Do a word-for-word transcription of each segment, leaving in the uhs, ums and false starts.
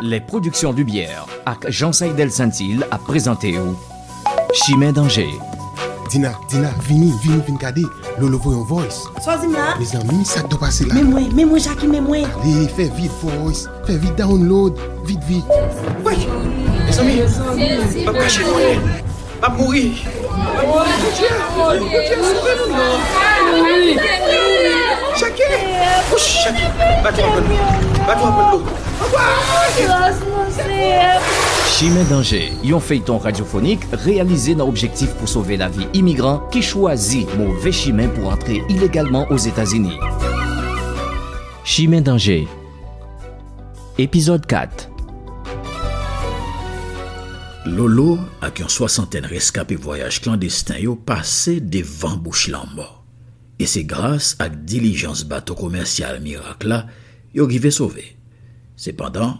Les Productions Lumière ak Jean Saïdel Saintil ap prezante w Chimen Danje. Dina, Dina, vini, vini, vin gade. Lolo voye yon voice. Sa w di m la? Mezanmi, sa k ta pase la? Men mwen, men mwen, Jackie, men mwen. Ale, fè vit voice, fè vit download, vit, vit. Woy! Mezanmi, m ap kache mwen. M ap mouri. M ap mouri, Bondye. Bondye, sove m non. Jackie! Wouch, Jackie! Bato ap pran dlo. Bato ap pran dlo. Anba! Gras, Monchè! Chimen Danje, yon feyton radyofonik reyalize nan objektif pou sove lavi imigran ki chwazi move chimen pou antre ilegalman Ozetazini. Chimen Danje, epizòd kat. Lolo ak yon swasantèn reskape vwayaj klandesten yo pase devan bouch lanmò. E se gras ak dilijans bato komèsyal Mirak la yo rive sove. Sepandan,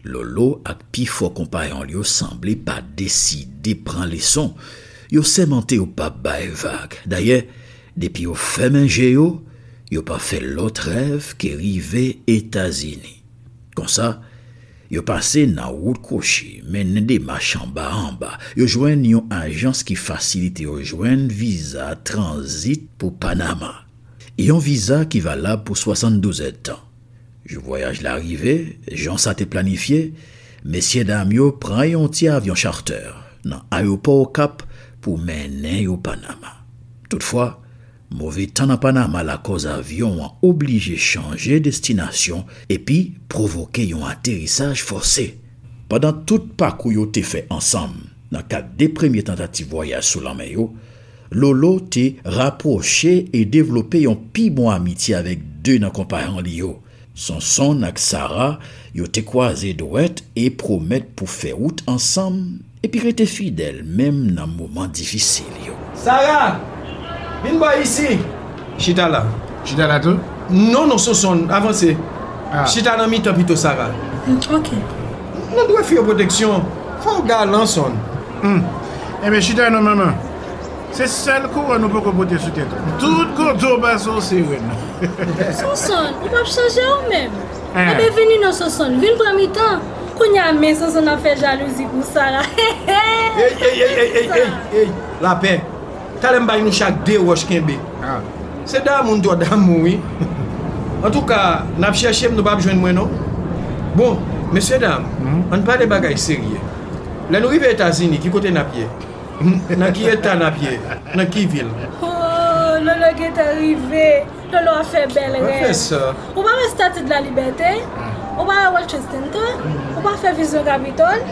Lolo ak pifò konpayon l yo sanble pa deside pran leson. Yo sèmante yo p ap bay vag. Dayè, depi yo fèmen je yo, yo pa fè lòt rèv ke rive Etazini. Konsa, yo pase nan wout kwochi, mennen demach anba anba. Yo jwenn yon ajans ki fasilite yo jwenn viza tranzit pou Panama. Yon viza ki valab pou swasanndouz èdtan. Jou vwayaj la rive, jan sa te planifye, mesyedam yo pran yon ti avyon charter nan ayewopò Okap pou mennen yo Panama. Toutfwa, move tan nan Panama lakòz avyon an oblije chanje destinasyon epi pwovoke yon aterisaj fòse. Pandan tout pakou yo te fè ansanm, nan kad de premye tantativ vwayaj sou lanmè yo, Lolo te rapwoche e devlope yon pi bon amitye avèk de nan konpayon li yo. Sonson ak Sara, yo te kwaze dwèt e pwomèt pou fè wout ansanm epi rete fidèl menm nan moman difisil yo. Sara, vin bò isi. Chita la. Chita la tou? Non, non, Sonson, avanse. Ah. Chita nan mitan pito, Sara. Mm, ok. Nou dwe fi yo pwoteksyon. Fò w galan, Son. Hmm. Ebyen, chita non, manman. Se sèl kouwòn ou poko pote sou tèt ou. Tout kote w pase w se rèn. Sonson, ou p ap chanje ou menm. Hein. Ebyen vini non Sonson, vin pran mitan. Kounye a men Sonson ap fè jalouzi pou Sara. Ey, ey, ey, ey, ey, ey, ey, lapè. Talè m bay nou chak de wòch kenbe. Ah. Se damou n twò damou wi. Antouka, n ap chèche m, nou p ap jwenn mwen non. Bon, mesyedam, ann pale bagay serye. Lè nou rive Etazini, ki kote n ap ye? Nan ki eta n ap ye? Nan ki vil? Oh, Lolo gentan rive. Lolo ap fè bèl rèv. Ou pa wè Statue de la Liberté? Ou pa wè World Trade Center? Ou pa fè vizyon Capitole?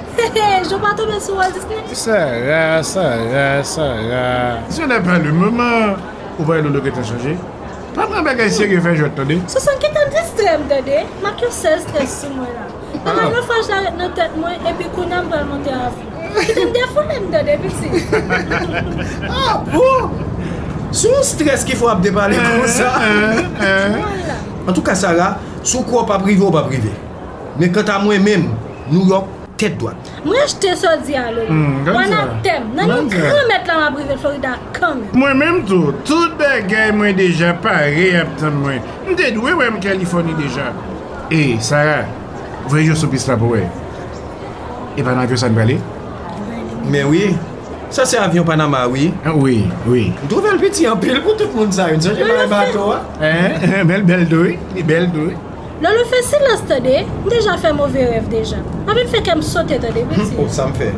Jou pa tonbe sou Walt Disney? Sara, Sara, Sara. Ce n'est pas le moment. Ou pa wè Lolo gentan chanje? Pa pran bagay serye fè jwèt tande. Sonson, kite m distrè m tande. M ak yon sèl strès sou mwen la. Bagay nofraj la ret nan tèt mwen, epi kounye a m pral monte avyon. Kite m defoule m tande, pitit. Ah bon? Se yon strès ki fè w ap depale konsa. Vwala. Antouka, Sara, si w kwè w p ap rive, w p ap rive. Men kanta mwen menm, Nouyòk, tèt dwat. M rejte sa w di a, Lolo. Hmm, w anatèm. Nan non Granmèt la, m ap rive Florida kanmenm. Mwen menm tou, tout bagay mwen deja pare ap tann mwen. M te dwe wè m Kalifòni deja. E, Sara, voye je w sou pis la pou wè. E pa nan avyon sa n prale? Men wi, sa se avyon Panama wi. Ah, wi, wi. M twouve l piti anpil pou tout moun sa yo. N sonje bagay bato a? Hein? Bèl, bèl tou wi. Li bèl tou wi. Lolo fè silans tande, m deja fè move rèv deja. Anvi m fè kè m sote tande, pitit. Oh, sa m fè?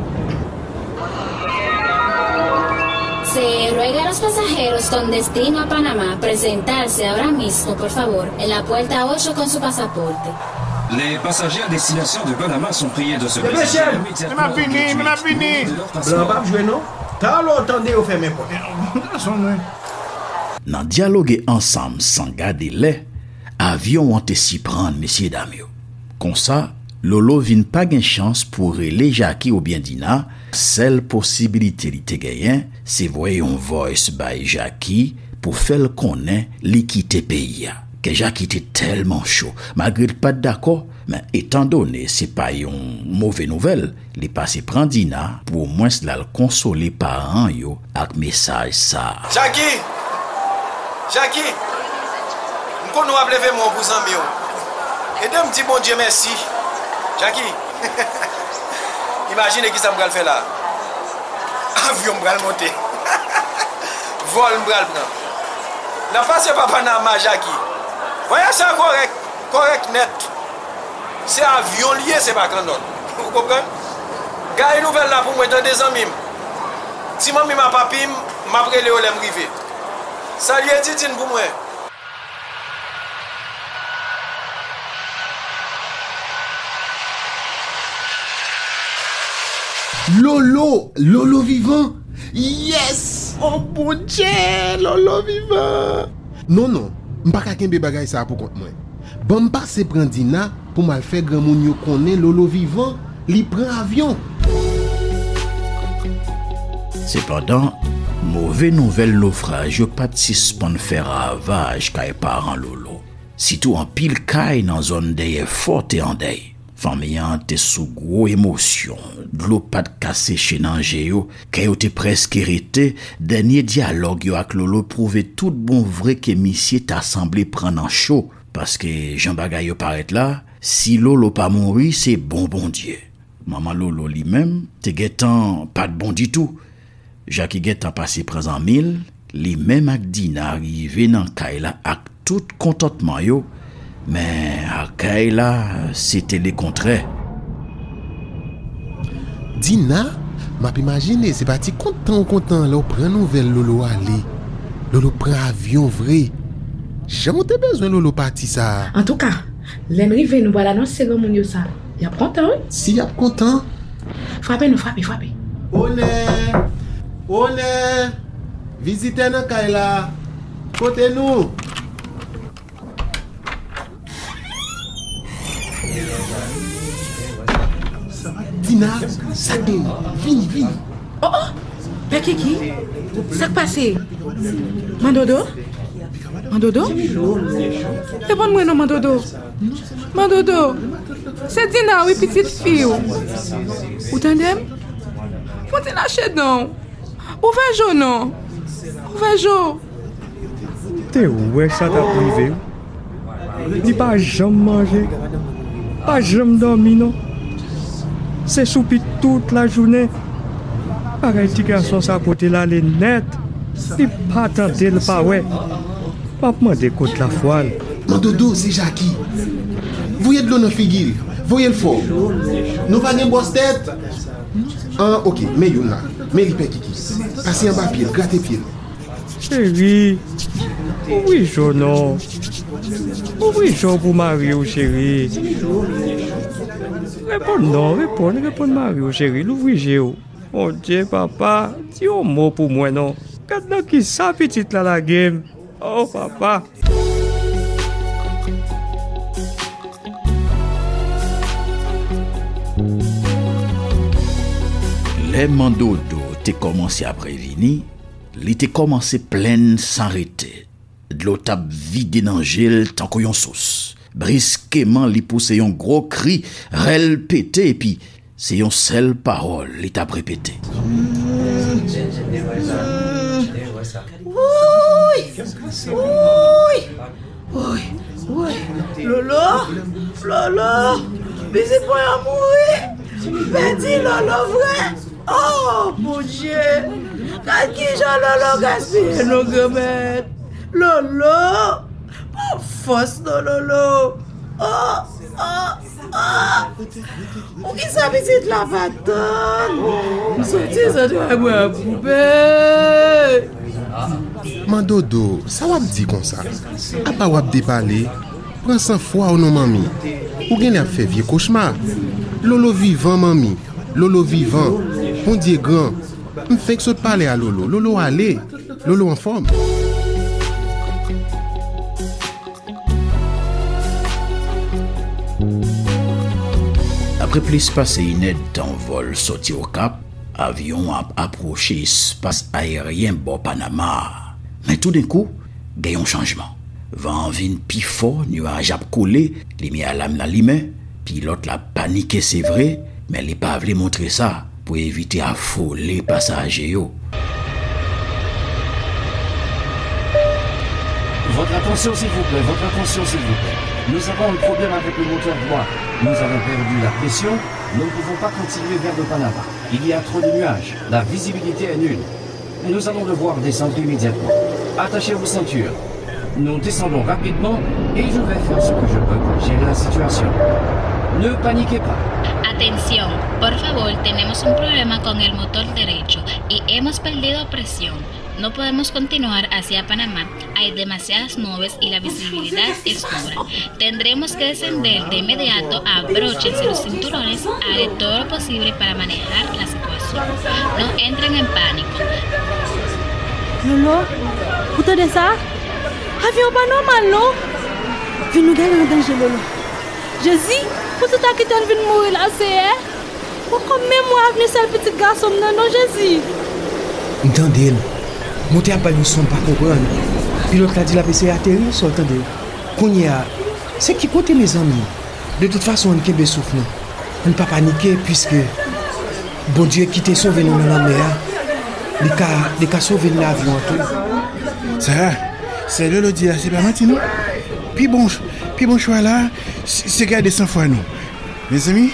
Se ruega a los pasajeros con destino a Panamá presentarse ahora mismo, por favor, en la puerta ocho con su pasaporte. Les passagers à destination de Panama sont priés de se présenter immédiatement au guichet de leur passeport. Blan p ap jwe non. Talè w tande yo fèmen pòt. Nan dyaloge ansanm san gade lè, avyon an te siprann mesyedam yo. Konsa, Lolo vin pa gen chans pou rele Jackie oubyen Dina, sèl posibilite li te genyen, se voye yon voice bay Jackie pou fè l konnen li kite peyi a. Kè Jackie te tèlman cho, malgre l pa t dakò, men etandone se pa yon move nouvèl, li pase pran Dina pou omwens l al konsole paran yo ak mesaj sa a. Jackie! Jackie! M konnen w ap leve men w pou zanmi w. Ede m di Bondye mèsi. Jaki, imajine kisa m pral fè la. Avyon m pral monte. Vòl m pral pran. N ap pase pa Panama, Jaki. Vwayaj sa kòrèk, kòrèk nèt. Se avyon l ye, se pa kannòt. Ou konprann? Gaye nouvèl la pou mwen, tande, zanmi m. Ti manmi m a papi m, m ap rele yo lè m rive. Salye Didine pou mwen. Lolo! Lolo vivan! Yes! Oh Bondye! Lolo vivan! Non, non, m pa ka kenbe bagay sa a pou kont mwen. Ban m pase pran Dina pou m al fè granmoun yo konnen Lolo vivan, li pran avyon. Sepandan, move nouvèl nofraj yo pa t sispann fè ravaj kay paran Lolo. Sitou anpil kay nan zòn dèyè fò te andèy. Fanmi an te sou gwo emosyon, dlo pa t ka seche nan je yo, kè yo te prèske rete, dènye dyalòg yo ak Lolo pwouve tout bon vre ke misye ta sanble pran nan cho, paske jan bagay yo parèt la, si Lolo pa mouri se bon Bondye. Manman Lolo li menm te gentan pa t bon ditou. Jaki gentan pase pran zanmi l, li menm ak Dina rive nan kay la ak tout kontantman yo, men akèy la se te lekontrè. Dina, m ap imajine se pa ti kontan ou kontan lè w pran nouvèl Lolo ale. Lolo pran avyon vre. Jan w te bezwen Lolo pati sa a. Antouka, lè n rive nou pral anonse granmoun yo sa. Y ap kontan wi. Si y ap kontan. Frape non, frape, frape. Onè! Onè! Vizitè nan kay la! Kote nou? Dina, sa gen? Vini, vini. Oh, oh! Pè Kiki, sa k pase? Mandodo? Mandodo? Reponn mwen non, Mandodo. Mandodo, se Dina wi, pitit fi w. Ou tande m? Fon ti lache dan w. Ouvè je w non. Ouvè je w. Te wè sa t ap rive wi. Li pa janm manje, pa janm dòmi non. Se soupi tout lajounen. Bagay ti gason sa pote l ale nèt. Li pa tande l pa wè. M ap mande kot lafwa l. Mandodo, se Jaki. Voye dlo nan figi l. Voye l fò. Nou pa gen bwòs tèt. An, oke, men youn la. Men li pè Kiki. Pase anba pye l, grate pye l. Cheri, ouvri je w non. Ouvri je w pou mari w, cheri. Reponn non, reponn, reponn mari w, cheri. Louvri je w. Bondye, papa, di yon mo pou mwen non. Gad nan kisa pitit la lage m. Oh, papa. Lè Mandodo te kòmanse ap revini, li te kòmanse plenn san rete. Dlo t ap vide nan je l tankou yon sous. Briskeman, li pouse yon gwo kri, rèl pete, epi se yon sèl pawòl li t ap repete. Wouy! Wouy! Wouy! Wouy! Lolo! Lolo! Pitit mwen an mouri! M pèdi Lolo vre! Oh, Bondye! Gad kijan Lolo gaspiye non, Granmèt! Lolo! Pran fòs non, Lolo! Oh! Oh! Oh! Poukisa pitit la pa tann? M santi zantray mwen ap koupe. Mandodo, sa w ap di konsa? Apa w ap depale? Pran san fwa w non, manmi. Ou genlè ap fè vye kochma. Lolo vivan, manmi. Lolo vivan. Bondye gran. M fenk sot pale a Lolo. Lolo ale. Lolo anfòm. Apre plis pase inèdtan vòl soti Okap, avyon an ap apwoche espas ayeryen bò Panama a. Men toudenkou, gen yon chanjman. Van an vin pi fò, niwaj ap koule, limyè alam nan limen, pilòt la panike se vre, men li pa vle montre sa pou evite afole pasaje yo. Votre attention s'il vous plaît, votre attention s'il vous plaît. Nous avons un problème avec le moteur droit. Nous avons perdu la pression. Nous ne pouvons pas continuer vers le Panama. Il y a trop de nuages. La visibilité est nulle. Nous allons devoir descendre immédiatement. Attachez vos ceintures. Nous descendons rapidement et je vais faire ce que je peux pour gérer la situation. Ne paniquez pas. Atención, por favor, tenemos un problema con el motor derecho y hemos perdido presión. No podemos continuar hacia Panamá. Hay demasiadas nubes y la visibilidad es nula. Tendremos que descender de inmediato, abróchense los cinturones, haré todo lo posible para manejar la situación. No entren en pánico. Lolo, ou tande sa? Avyon an pa nòmal non. Vi nou genlè an danje, Lolo. Jezi, poutèt sa kite l vin mouri la, Seyè. Poko menm wè avni sèl pitit gason m nan non, Jezi. M tande l. Motè a bay yon son m pa konprann. Pilòt la di l ap eseye ateri, sa w tande. Kounye a, se ki kote, mezanmi? De tout fason, ann kenbe souf nou. Ann pa panike, piske Bondye ki te sove nou nan lanmè a, li ka, li ka sove n nan avyon an tou. Sa, sa Lolo di a, se pa manti non. Pi bon, pi bon chwa la, se, se gade san fwa nou. Mezanmi,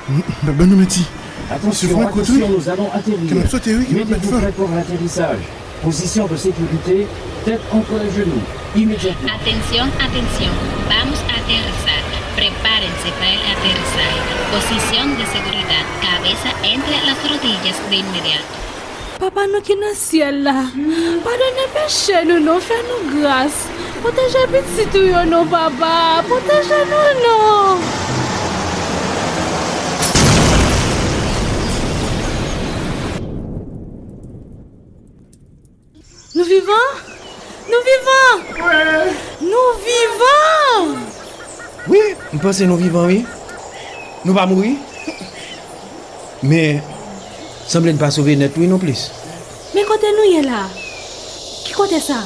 m, m p ap ban nou manti. Souf mwen kout wi. Ke m ap sote wi, ke m ap bat fò. Position de sécurité, tête entre les genoux, immédiatement. Atención, atención. Vamos a aterrizar. Prepárense para el aterrizaje. Posición de seguridad. Cabeza entre las rodillas de inmediato. Papa nou ki nan syèl la, padone peche nou non, fè nou gras. Pwoteje pitit ou yo non, Papa. Pwoteje nou non. Nou vivan? Nou vivan! Nou vivan! Wi, m panse nou vivan wi. Nou pa mouri. Men, sanble n pa sove nèt wi non plis. Men kote nou ye la? Ki kote sa?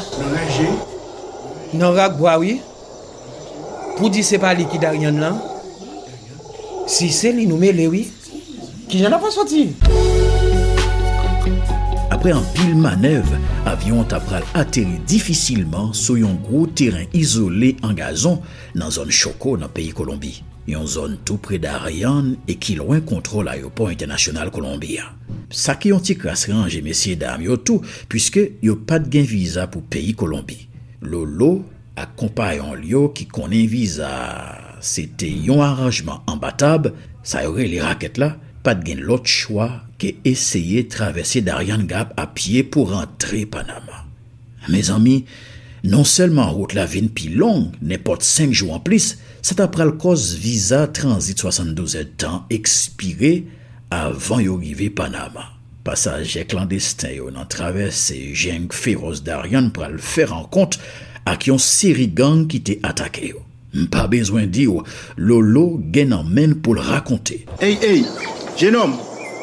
Nan rak bwa wi. Pou di se pa li ki Darian lan? Si se li nou mele wi. Kijan n ap fè soti? Apre anpil manèv, avyon an ta pral ateri difisilman sou yon gwo teren izole an gazon nan zòn Chocó nan peyi Kolonbi, yon zòn tou pre Darian e ki lwen kontwòl ayewopò entènasyonal Kolonbi a. Sa ki yon ti kras ranje mesye dam yo tou, piske yo pa t gen viza pou peyi Kolonbi. Lolo ak konpayon l yo ki konnen viza a se te yon aranjman anba tab, sa yo rele rakèt la, pa t gen lòt chwa ke eseye travèse Darien Gap a pye pou rantre Panama. Mezanmi, non sèlman wout la vin pi long nenpòt senk jou anplis, sa ta pral kòz viza tranzit swasanndouz èdtan ekspire avan yo rive Panama. Pasaje klandesten yo nan travèse jeng fewòs Darien pral fè rankont ak yon seri gang ki te atake yo. M pa bezwen di w, Lolo gen nan men l pou l rakonte. Ey, ey, jenòm,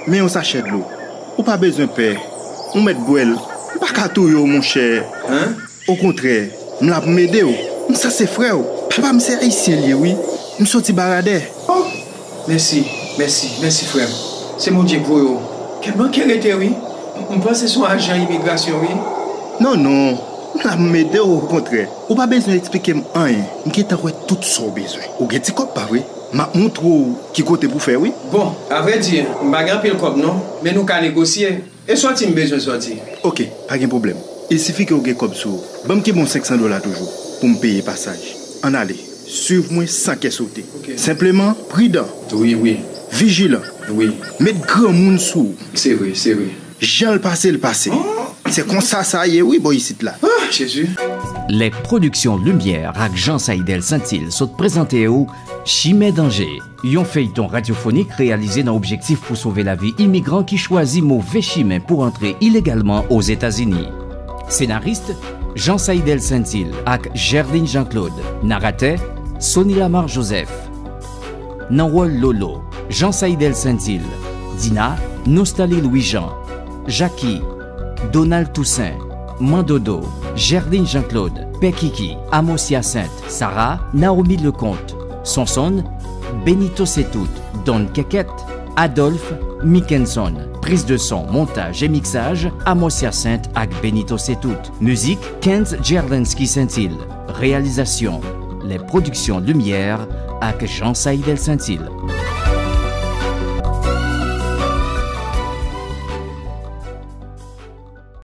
men yon sachè dlo. Ou pa bezwen pè. Ou mèt bwè l. M pa ka touye w, monchè. Okontrè, m la pou m ede w. M sanse frè w. Papa m se ayisyen l ye wi. M soti Baradè. Oh, mèsi, mèsi, mèsi frè m. Se Bondye k voye w. Kèt manke rete wi. M panse se yon ajan imigrasyon wi. Non, non. M la pou m ede w okontrè. Ou pa bezwen eksplike m anyen. M gentan wè tout sa w bezwen. Ou gen ti kòb pa vre? M ap montre w ki kote pou fè wi. Bon, avrèdi, m pa gen anpil kòb non. Men nou ka negosye. E sòti m bezwen sòti. Oke, pa gen pwoblèm. Il sifi ke w gen kòb sou ou. Ban m ki bon senk san dola toujou pou m peye pasaj. Ann ale. Swiv mwen san kè sote. Oke. Senpleman, pridan. Wi, wi. Vijilan. Wi. Met granmoun sou ou. Se vre, se vre. Jan l pase, l pase. Se konsa sa ye wi bò isit la. Ah, Jezi. Lè Pwodiksyon Limyè ak Jean Saïdel Saintil sot prezante w Chimen Danje, yon feyton radyofonik reyalize nan objektif pou sove lavi imigran ki chwazi move chimen pou antre ilegalman Ozetazini. Senaris, Jean Saïdel Saintil ak Gerline Jean Claude. Naratè, Sony Lamar Joseph. Nan wòl Lolo, Jean Saïdel Saintil. Dina, Nostali Louis Jean. Jackie, Donald Toussaint, Mandodo, Gerline Jean Claude, Pè Kiki, Amos Hyacinthe, Sarah, Naomi Leconte, Sonson, Benito Setout, Don Kèkèt, Adolphe, Mickenson. Prise de son, montaj e miksaj, Amos Hyacinthe ak Benito Setout. Mizik, Kenz Gerlensky Saintil. Reyalizasyon, Les Productions Lumière ak Jean Saïdel Saintil.